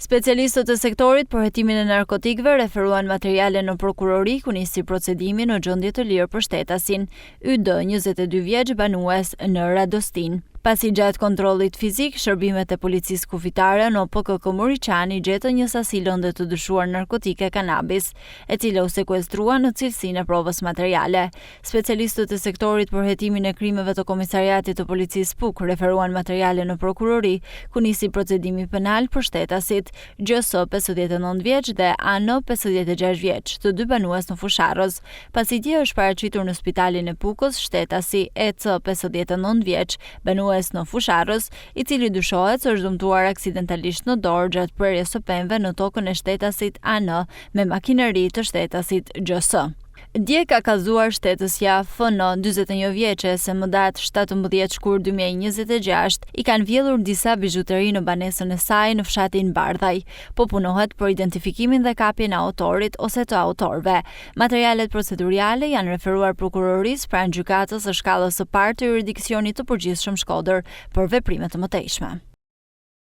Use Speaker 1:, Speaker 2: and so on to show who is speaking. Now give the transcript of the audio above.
Speaker 1: Specialistët e sektorit për hetimin e narkotikëve referuan materiale në prokurori ku nisi procedimi në gjendje të lirë për shtetasin YD, 22 vjeç, banues në Radostinë. Pasi gjatë kontrollit fizik, shërbimet e policisë kufitare në PKK Muriqani gjetën një sasi lënde të dyshuar narkotike kanabis, e cila u sekuestrua në cilësinë e provës materiale. Specialistët e sektorit për hetimin e krimeve të Komisariatit të Policisë Pukë referuan materiale në prokurori, ku nisi procedimi penal për shtetasit GS, 59 vjeç dhe AN, 56 vjeç, të dy banues në Fushë-Arrëz. Pasi dje është paraqitur në spitalin e Pukës shtetasi EC, 59 vjeç, banues në Fushë-Arrëz, i cili dyshohet se është dëmtuar aksidentalisht në dorë gjatë prerjes së pemëve në tokën e shtetasit AN me makineri të shtetasit GS. Dje ka kallëzuar shtetësja FN, 41 vjeçe, se më datë 17 shkurt 2026 i kanë vjedhur disa bizhuteri në banesën e saj në fshatin Bardhaj. Po punohet për identifikimin dhe kapjen e autorit ose të autorëve. Materialet proceduriale janë referuar prokurorisë pranë gjykatës së shkallës së parë të juridiksionit të përgjithshëm Shkodër për veprime të mëtejshme.